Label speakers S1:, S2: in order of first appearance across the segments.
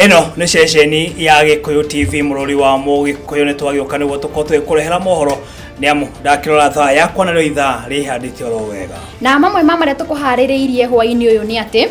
S1: Ĩno nĩ ceceni ya Gĩkũyũ TV, mũrori wa Mũgĩkũyũ. Nĩ twagĩũka nĩguo tũkorwo tũgĩkũrehera mohoro, nĩ amu ndakĩrora thaa yakwa narĩo ithaa rĩhandĩte oro wega.
S2: Na mamwe ma marĩa tũkũharĩrĩirie hwaĩ-inĩ ũyũ nĩ atĩ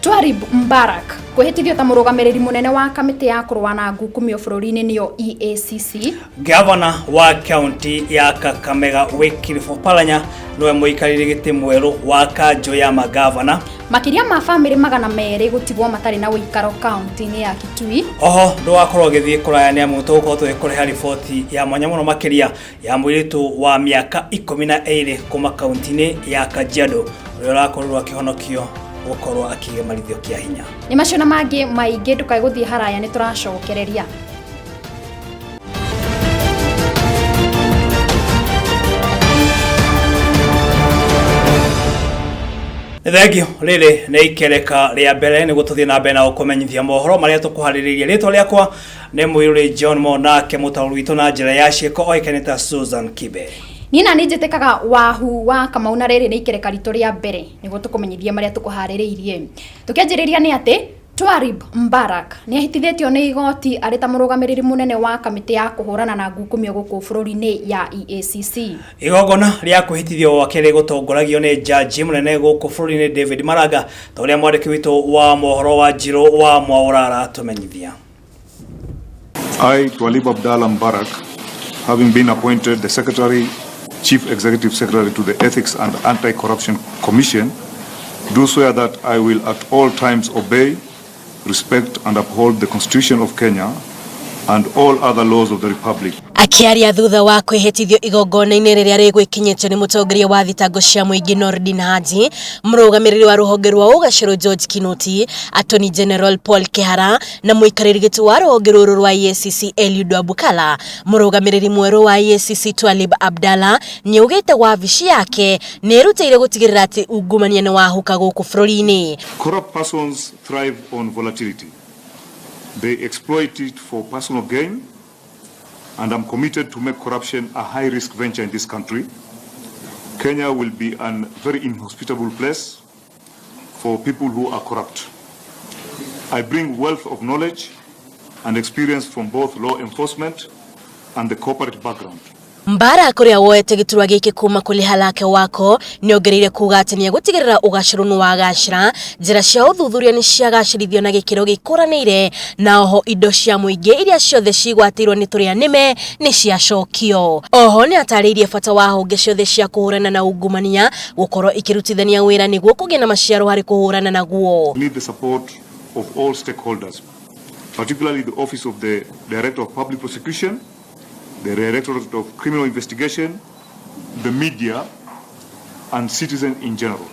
S2: Twarib Mbarak kwĩhĩtithio ta mũrũgamĩrĩri mũnene wa kamĩtĩ ya kũrũa na ngukumio bũrũri-inĩ, nĩyo EACC.
S1: Gavana wa kaunti ya Kakamega Wycliffe Oparanya nĩwe mũikarĩri gĩtĩ mwerũ wa kanjũ ya magavana.
S2: Makĩria ma bamĩrĩ 200 gũtigwo matarĩ na ũikaro kaunti-inĩ ya Kitui.
S1: Oho ndũgakorwo ũgĩthiĩ kũraya, nĩ amu tũgũkorwo tũgĩkũreha riboti ya mwanya mũno makĩria ya mũirĩtu wa mĩaka 12 kuma kaunti-inĩ ya Kajiado ũrĩa ũrakorirwo akĩhonokio gũkorwo akĩgemarithio kĩa hinya.
S2: Nĩ macio na mangĩ maingĩ, ndũkae gũthiĩ haraya, nĩ tũracokereria.
S1: Nĩ thengio. Rĩrĩ nĩ ikereka rĩa mbere nĩguo tũthiĩ na mbere na gũkũmenyithia mohoro marĩa tũkũharĩrĩirie. Rĩtwa rĩakwa nĩ Mũirũrĩ John Monake, mũtaũri witũ na njĩra ya ciĩko oĩkaine ta Susan Kibe.
S2: Niĩ na niĩ njĩtĩkaga Wahu wa Kamau, na rĩrĩ nĩ ikereka ritũ rĩa mbere nĩguo tũkũmenyithia marĩa tũkũharĩrĩirie. Tũkĩanjĩrĩria nĩ atĩ Twarib Mbarak nĩ ahĩtithĩtio nĩ igoti arĩ ta mũrũgamĩrĩri mũnene wa kamĩtĩ ya kũhũrana na ngukumio gũkũ bũrũri-inĩ ya EACC.
S1: Igongona rĩa kwĩhĩtithio gwake rĩgũtongoragio nĩ jaji mũnene gũkũ bũrũri-inĩ David Maraga, ta ũrĩa mwandĩki witũ wa mohoro wa Njirũ wa Mwaũra aratũmenyithia.
S3: I, Twalib Abdallah Mbarak, having been appointed the Secretary, Chief Executive Secretary to the Ethics and Anti-Corruption Commission, do swear that I will at all times obey, respect and uphold the Constitution of Kenya and all other laws of the Republic.
S4: Akĩaria thutha wa kwĩhĩtithio igongona-inĩ rĩrĩa rĩgwĩkinyĩtio nĩ mũtongoria wa thitango cia mũingĩ Noordin Haji, mũrũgamĩrĩri wa rũhonge rwa ũgacĩru George Kinoti, Attorney General Paul Kihara na mũikarĩri gĩtĩ wa rũhonge rũrũ rwa EACC Eliud Wabukala, mũrũgamĩrĩri mwerũ wa EACC Twalib Abdalla nĩaugĩte wabici yake nĩĩrutĩire gũtigĩrĩra atĩ ungumania nĩ wahuka gũkũ bũrũri-inĩ.
S3: Corrupt persons thrive on volatility. They exploit it for personal gain, and I'm committed to make corruption a high-risk venture in this country. Kenya will be a very inhospitable place for people who are corrupt. I bring wealth of knowledge and experience from both law enforcement and the corporate background.
S4: Mbarak ũrĩa woete gĩturwa gĩkĩ kuma kũrĩ Halake Wako nĩongereire kuga atĩ nĩegũtigĩrĩra ũgacĩru nĩwagacĩra, njĩra cia ũthuthuria nĩciagacĩrithio na gĩkĩro gĩkũranĩire, na oho indo cia mũingĩ iria ciothe cigwatĩirwo nĩ tũrĩa nĩme nĩciacokio. Oho nĩatarĩirie bata wa honge ciothe cia kũhũrana na ungumania gũkorwo ikĩrutithania wĩra nĩguo kũgĩe na maciaro harĩ kũhũrana naguo.
S3: We need the support of all stakeholders, particularly the Office of the Director of Public Prosecution, the Directorate of Criminal Investigation, the media, and citizens in general.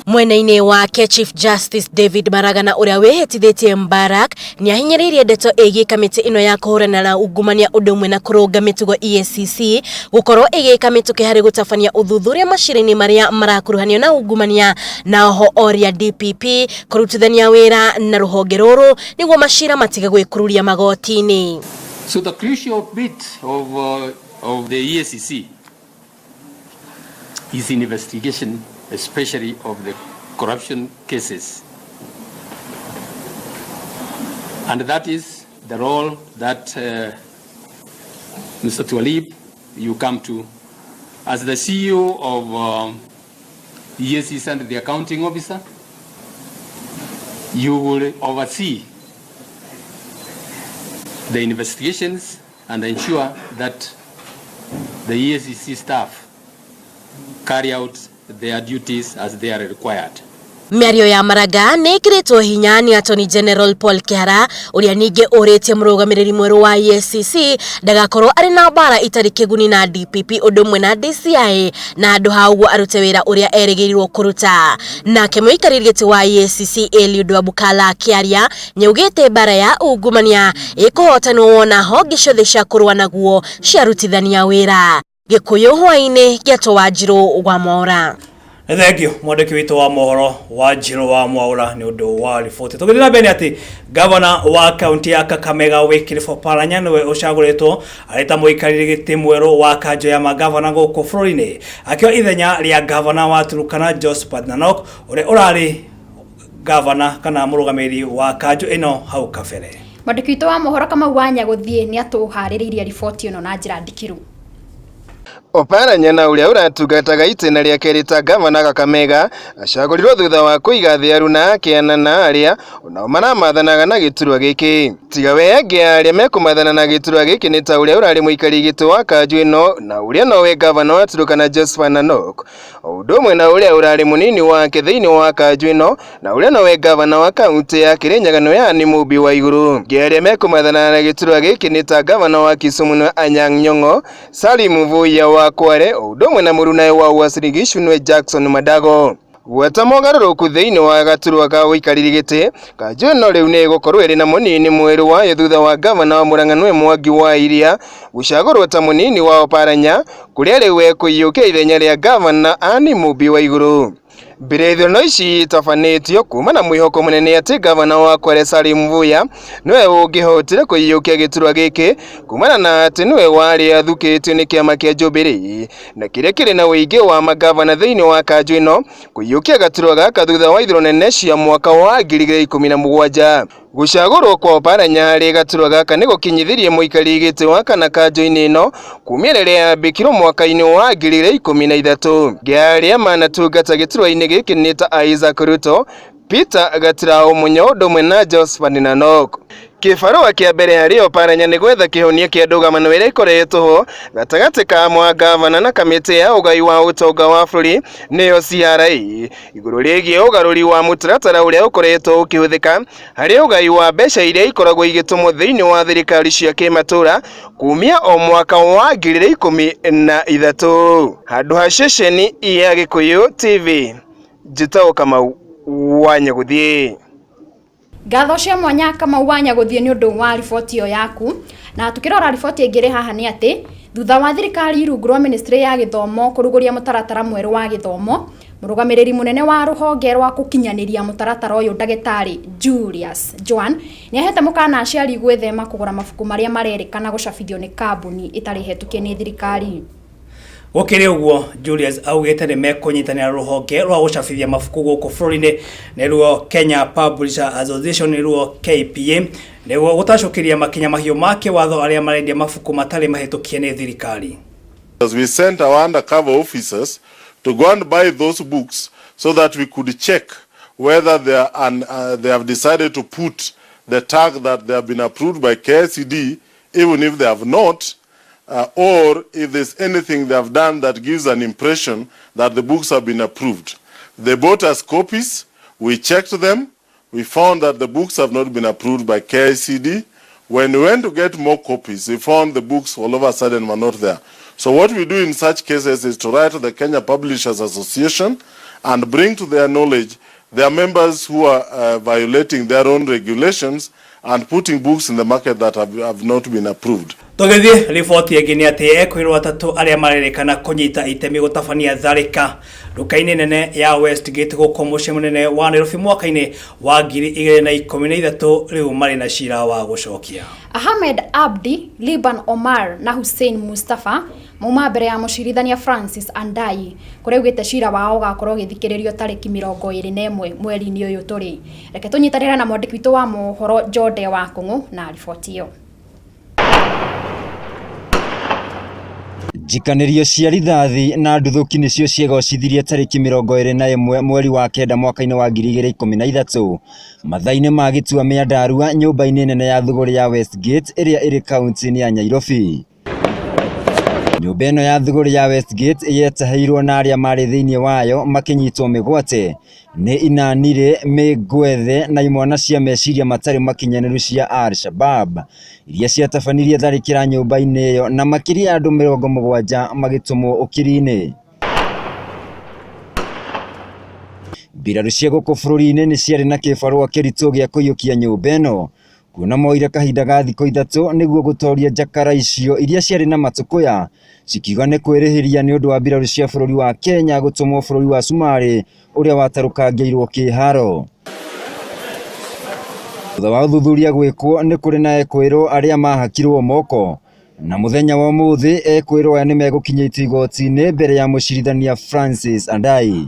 S4: Mwena-inĩ wake Chief Justice David Maraga ũrĩa wĩhĩtithĩtie Mbarak nĩahinyĩrĩirie ndeto ĩgiĩ kamĩtĩ ĩno ya kũhũrana na ungumania ũndũ ũmwe na kũrũnga mĩtugo EACC gũkorwo ĩgĩka mĩtũkĩ harĩ gũtabania ũthuthuria macira-inĩ marĩa marakuruhanio na ungumania, na oho oria DPP kũrutithania wĩra na rũhonge rũrũ nĩguo macira matige gwĩkururia magoti-inĩ.
S5: So the crucial bit of the EACC is investigation, especially of the corruption cases. And that is the role that Mr. Twalib, you come to as the CEO of EACC and the accounting officer. You will oversee the investigations and ensure that the EACC staff carry out their duties as they are required.
S4: Mĩario ya Maraga nĩ ĩkĩrĩtwo hinya nĩ Attorney General Paul Kihara, ũrĩa ningĩ ũrĩtie mũrũgamĩrĩri mwerũ wa EACC ndagakorwo arĩ na mbara itarĩ kĩguni na DPP ũndũ ũmwe na DCI, na handũ ha ũguo arute wĩra ũrĩa erĩgĩrĩirwo kũruta. Nake mũikarĩri gĩtĩ wa EACC Eliud Wabukala akĩaria nĩaugĩte mbara ya ungumania ĩkũhotanwo wona honge ciothe cia kũrũa naguo ciarutithania wĩra. Gĩkũyũ hwaĩ-inĩ, Gĩatũ Wanjirũ wa Mwaũra.
S1: Nĩ thengio mwandĩki witũ wa mohoro wa Njirũ wa Mwaũra nĩ ũndũ wa riboti. Tũgĩthiĩ na mbere nĩ atĩ gavana wa kaunti ya Kakamega Wycliffe Oparanya nĩwe ũcagũrĩtwo arĩ ta mũikarĩri gĩtĩ mwerũ wa kanjũ ya magavana gũkũ bũrũri-inĩ, akĩoya ithenya rĩa gavana wa Turkana Josphat Nanok ũrĩa ũrarĩ gavana kana mũrũgamĩrĩri wa kanjũ ĩno hau kabere.
S2: Mwandĩki witũ wa mohoro Kamau wa Nyagũthiĩ nĩ atũharĩrĩirie riboti ĩno na njĩra ndikiru.
S6: Oparanya na ũrĩa ũratungataga itĩna rĩa kerĩ ta gavana Kakamega acagũrirwo thutha wa kũiga thĩ aruna ake ana na arĩa onao maramathanaga na gĩturwa gĩkĩ. Tiga we angĩ arĩa mekũmathana na gĩturwa gĩkĩ nĩ ta ũrĩa ũrarĩ mũikari gĩtĩ wa kanjũ ĩno na ũrĩa nowe gavana wa Turkana Josphat Nanok, o ũndũ ũmwe na ũrĩa ũrarĩ mũnini wake thĩinĩ wa kanjũ ĩno na ũrĩa nowe gavana wa kaũntĩ ya Kirinyaga nĩwe Anne Mũmbi Waiguru. Angĩ arĩa mekũmathana na gĩturwa gĩkĩ nĩ ta gavana wa Kisumu nĩwe Anyang' Nyong'o, Salim Mvurya wa Kware, o ũndũ ũmwe na mũrunawe wa Uasin Gishu nĩwe Jackson Madago. Gweta mogarũrũku thĩinĩ wa gaturwa ga ũikarĩri gĩtĩ, kanjũ ĩno rĩu nĩ ĩgũkorwo ĩrĩ na mũnini mwerũ wayo thutha wa gavana wa Murang'a nĩwe Mwangi wa Iria gũcagũrwo ta mũnini wa Oparanya, kũrĩa rĩu ekũiyũkia ithenya rĩa gavana Anne Mũmbi Waiguru. Mbere ya ithurano ici itabanĩtio kuma na mwĩhoko mũnene atĩ gavana wa Kware Salim Mvurya nĩwe ũngĩhotire kũiyũkia gĩturwa gĩkĩ kumana na atĩ nĩwe warĩ athukĩtio nĩ kĩama kĩa Jubilee na kĩrĩa kĩrĩ na ũingĩ wa magavana thĩinĩ wa kanjũ ĩno kũiyũkia gaturwa gaka thutha wa ithurano nene cia mwaka wa 2017. Gũcagũrwo kwa Oparanya harĩ gaturwa gaka nĩ gũkinyithirie mũikari gĩtĩ wa kana kanjũ-inĩ ĩno kumia rĩrĩa yambĩkirwo mwaka-inĩ wa 2013. Arĩa manatungata gĩturwa-inĩ gĩkĩ nĩ ta Isaac Ruto, Peter Gatirao Munya ũndũ ũmwe na Josphat Nanok. Kĩbarũa kĩa mbere harĩ Oparanya nĩ gwetha kĩhonia kĩa ndũgamano ĩrĩa ĩkoretwo ho gatagatĩ ka mwagavana na kamĩtĩ ya ũgai wa ũtonga wa bũrũri nĩyo CRA igũrũ rĩgiĩ ũgarũri wa mũtaratara ũrĩa ũkoretwo ũkĩhũthĩka harĩ ũgai wa mbeca iria ikoragwo igĩtũmwo thĩinĩ wa thirikari cia kĩmatũra kumia o mwaka wa 2013. Handũ ha ceceni ya Gĩkũyũ TV, njĩtagwo Kamau wa Nyagũthiĩ.
S2: Ngatho cia mwanya Kamau wa Nyagũthiĩ nĩ ũndũ wa riboti ĩyo yaku. Na tukĩrora riboti ĩngĩ ĩrĩ haha nĩ atĩ thutha wa thirikari rungu rwa ministry ya gĩthomo kũrugũria mũtaratara mwerũ wa gĩthomo, mũrũgamĩrĩri mũnene wa rũhonge rwa gũkinyanĩria mũtaratara ũyũ ndagĩtarĩ Julius Joan nĩ ahete mũkana aciari gwĩthema kũgũra mabuku marĩa marerĩkana gũcabithio nĩ kambuni ĩtarĩ hetũkie nĩ thirikari.
S1: Gũkĩrĩ ũguo, Julius augĩte nĩ mekũnyitanĩra rũhonge rwa gũcabithia mabuku gũkũ bũrũri-inĩ nĩruo Kenya Publisher Association nĩruo KPA nĩguo gũtacũkĩria makinya mahiũ ma kĩwatho arĩa marendia mabuku matarĩ mahĩtũkie nĩ thirikari.
S7: As we sent our undercover officers to go and buy those books so that we could check whether they are they have decided to put the tag that they have been approved by KICD, even if they have not, or if there's anything they have done that gives an impression that the books have been approved. They bought us copies, we checked them, we found that the books have not been approved by KICD. When we went to get more copies, we found the books all of a sudden were not there. So what we do in such cases is to write to the Kenya Publishers Association and bring to their knowledge their members who are violating their own regulations and putting books in the market that have not been approved.
S1: Tũgĩthiĩ riboti ĩngĩ nĩ atĩ ekwĩrwo atatũ arĩa marerĩkana kũnyita itemi gũtabania tharĩka nduka-inĩ nene ya Westgate gũkũ mũciĩ mũnene wa Nairobi mwaka-inĩ wa 2013 rĩu marĩ na cira wa gũcokia.
S2: Ahmed Abdi, Liban Omar na Hussein Mustafa mauma mbere ya mũcirithania Francis Andai kũrĩa augĩte cira wao ũgakorwo ũgĩthikĩrĩrio tarĩki 21 mweri-inĩ ũyũ tũrĩ. Reke tũnyitanĩre na mwandĩki witũ wa mohoro Jode wa Kũng'ũ na riboti ĩyo.
S8: Njikanĩrio cia rithathi na nduthũki nĩcio ciegocithirie tarĩki 21 mweri wa kenda mwaka-inĩ wa 2013 mathaa-inĩ ma gĩtua mĩandarua nyũmba-inĩ nene ya thũgũrĩ ya Westgate ĩrĩa ĩrĩ kaunti-inĩ ya Nairobi. Nyũmba ĩno ya thũgũrĩ ya Westgate yetahĩirwo na arĩa marĩ thĩinĩ wayo makĩnyitwo mĩgwate nĩ inanirĩ mĩngwethe na imwana cia meciria matarĩ makinyanĩru cia Al-Shabab iria ciatabanirie tharĩkĩra nyũmba-inĩ ĩyo na makĩria ya andũ 70 magĩtũmwo ũkiri-inĩ. Mbirarũ cia gũkũ bũrũri-inĩ nĩ ciarĩ na kĩbarũa kĩritũ gĩa kũiyũkia nyũmba ĩno kuona moire kahinda ga thikũ 3 nĩguo gũtoria njakara icio iria ciarĩ na matũkũya cikiuga nĩ kwĩrĩhĩria nĩ ũndũ wa mbirarũ cia bũrũri wa Kenya gũtũmwo bũrũri wa Cumarĩ ũrĩa watarũkangĩirwo kĩharo. Thutha wa ũthuthuria gwĩkwo nĩ kũrĩ na ekwĩrwo arĩa mahakirwo moko na mũthenya wa ũmũthĩ ekwĩrwo aya nĩ megũkinyĩtio igoti-inĩ mbere ya mũcirithania Francis Andai.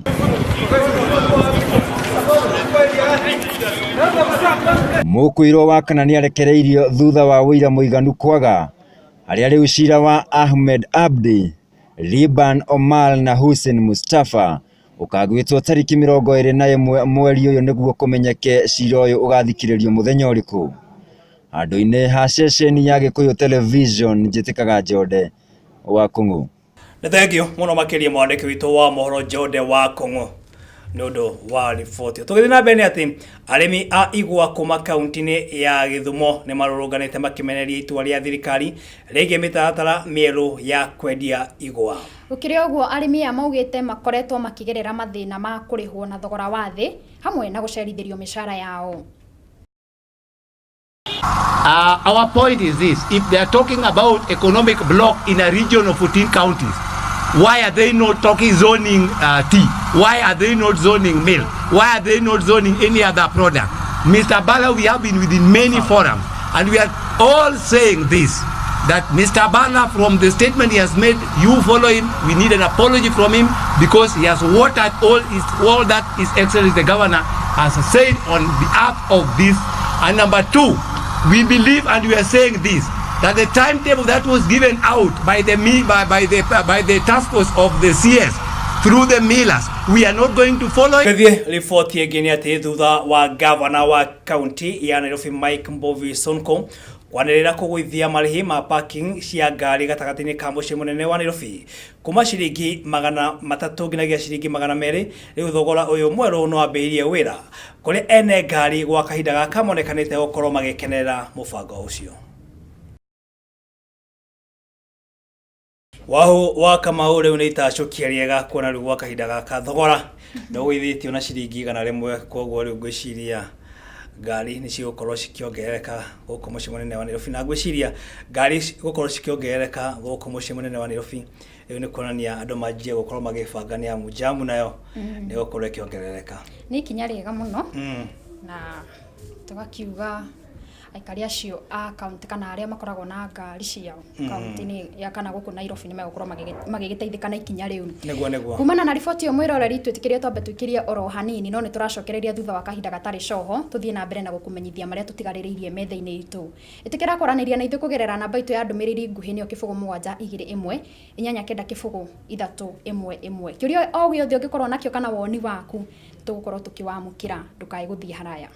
S8: Mũkũirwo wa kana nĩarekereirio thutha wa ũira mũiganu kwaga, harĩa rĩu cira wa Ahmed Abdi, Liban Omar na Hussein Mustafa ũkagwĩtwo tarĩki 21 mweri ũyũ nĩguo kũmenyeke cira ũyũ ũgathikĩrĩrio mũthenya ũrĩkũ. Handũ-inĩ ha ceceni ya Gĩkũyũ Television njĩtĩkaga Njonde wa Kũng'ũ.
S1: Nĩ thengio mũno makĩria mwandĩki witũ wa mohoro Njonde wa Kũng'ũ nĩ ũndũ wa riboti. Tũgĩthiĩ na mbere nĩ atĩ arĩmi a igwa kuma kaunti-inĩ ya Gĩthumo nĩ marũrũnganĩte makĩmenereria itua rĩa thirikari rĩgiĩ mĩtaratara mĩerũ ya kwendia igwa.
S2: Gũkĩrĩ ũguo arĩmi aya maugĩte makoretwo makĩgerera mathĩna ma kũrĩhwo na thogora wa thĩ hamwe na gũcerithĩrio mĩcara yao.
S5: Our point is this: if they are talking about economic block in a region of 14 counties, why are they not talking zoning tea? Why are they not zoning milk? Why are they not zoning any other product? Mr. Bala, we have been within many forums, and we are all saying this, that Mr. Bala, from the statement he has made, you follow him, we need an apology from him, because he has watered all that His Excellency the Governor has said on behalf of this. And number two, we believe, and we are saying this, that the timetable that was given out by the by, by, the by the task force of the CS through the millers, we are not going to follow it.
S1: Gĩthiĩ riboti ĩngĩ nĩ atĩ thutha wa gavana wa kaunti ya Nairobi Mike Mbuvi Sonko kwanĩrĩra kũgũithia marĩhi ma parking cia ngari gatagatĩ-inĩ ka mũciĩ mũnene wa Nairobi kuma ciringi 300 nginyagia ciringi 200, rĩu thogora ũyũ mwerũ no wambĩrĩirie wĩra kũrĩ ene ngari gwa kahinda gaka monekanĩte gũkorwo magĩkenerera mũbango ũcio. Wahu wa Kamau, rĩu nĩ itacũkia rĩega kuona rĩu gwa kahinda gaka thogora nĩ ũgũithĩtio na ciringi 100, koguo rĩu ngwĩciria ngari nĩ cigũkorwo cikĩongerereka gũkũ mũciĩ mũnene wa Nairobi, na ngwĩciria ngari gũkorwo cikĩongerereka gũkũ mũciĩ mũnene wa Nairobi rĩu nĩ kuonania andũ manjie gũkorwo magĩbanga nĩ amu jamu nayo nĩ gũkorwo ĩkĩongerereka.
S2: Nĩ ikinya rĩega mũno na tũgakiuga aikari acio a kaunti kana arĩa makoragwo na ngari ciao kaunti-inĩ ya kana gũkũ Nairobi nĩ megũkorwo magĩgĩteithĩka na ikinya rĩu.
S1: Nĩguo.
S2: Kumana na riboti ĩyo, mwĩroreri, twĩtĩkĩrie twambe tũikĩrie oro hanini, no nĩ tũracokereria thutha wa kahinda gatarĩ coho tũthiĩ na mbere na gũkũmenyithia marĩa tũtigarĩrĩirie metha-inĩ itũ. Ĩtĩkĩra kwaranĩria na ithuĩ kũgerera namba itũ ya ndũmĩrĩri nguhĩ, nĩyo 0721890311. Kĩũria o gĩothe ũngĩkorwo nakĩo kana woni waku, tũgũkorwo tũkĩwamũkĩra. Ndũkae gũthiĩ haraya.